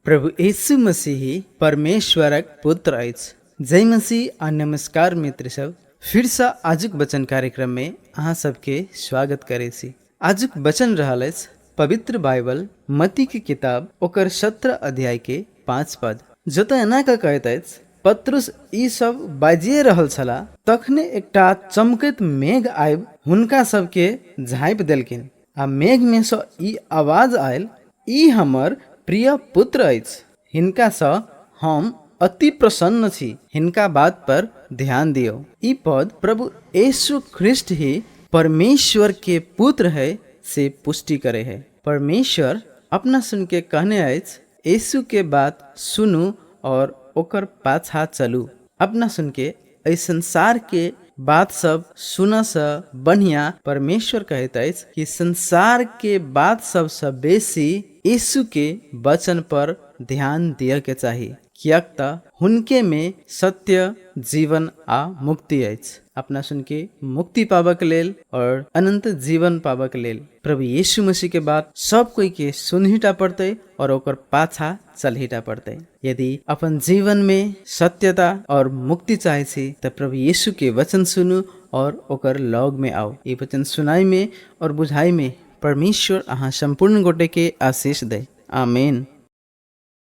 प्रभु यीशु मसीह परमेश्वरक पुत्र अछि। जय मसीह आ नमस्कार मित्र सब, फिरसँ आजुक वचन कार्यक्रम में अहाँ सबके स्वागत करै छी। आजुक वचन रहल अछि पवित्र बाइबल मती के किताब ओकर 17 अध्याय के 5 पद, जतऽ एना कऽ कहैत अछि, पत्रुस ई सब बाजिए रहल छलाह तखने एकटा चमकैत मेघ आबि हुनका सबके झाँपि देलखिन आ मेघ में सँ ई आवाज आयल, ई हमर प्रिय पुत्र अछि, हिनकासँ हम अति प्रसन्न छी, हिनका बात पर ध्यान दियौ। ई पद प्रभु यीशु ख्रिस्ट ही परमेश्वर के पुत्र है से पुष्टि करे है। परमेश्वर अपना सुन के कहने अछि, यीशु के बात सुनू और ओकर पाछा चलू। अपना सुन के एहि संसार के बात सब सुनऽ सँ बढ़िया परमेश्वर कहैत अछि कि संसार के बात सब सँ बेसी यीशु के वचन पर ध्यान दिअ के चाही, किएक तऽ हुनके में सत्य, जीवन आ मुक्ति अछि। अपना सुन के मुक्ति पाबऽ के लेल और अनंत जीवन पाबऽ के लेल प्रभु यीशु मसीह के बात सब कोई के सुनहीटा पड़तै और ओकर पाछा चलहीटा पड़तै। यदि अपन जीवन में सत्यता और मुक्ति चाहे छी तऽ प्रभु यीशु के वचन सुनू और ओकर लग में आउ। ई वचन सुनाई में और बुझाई में परमेश्वर अहाँ सम्पूर्ण गोटे के आशीष दे। आमीन।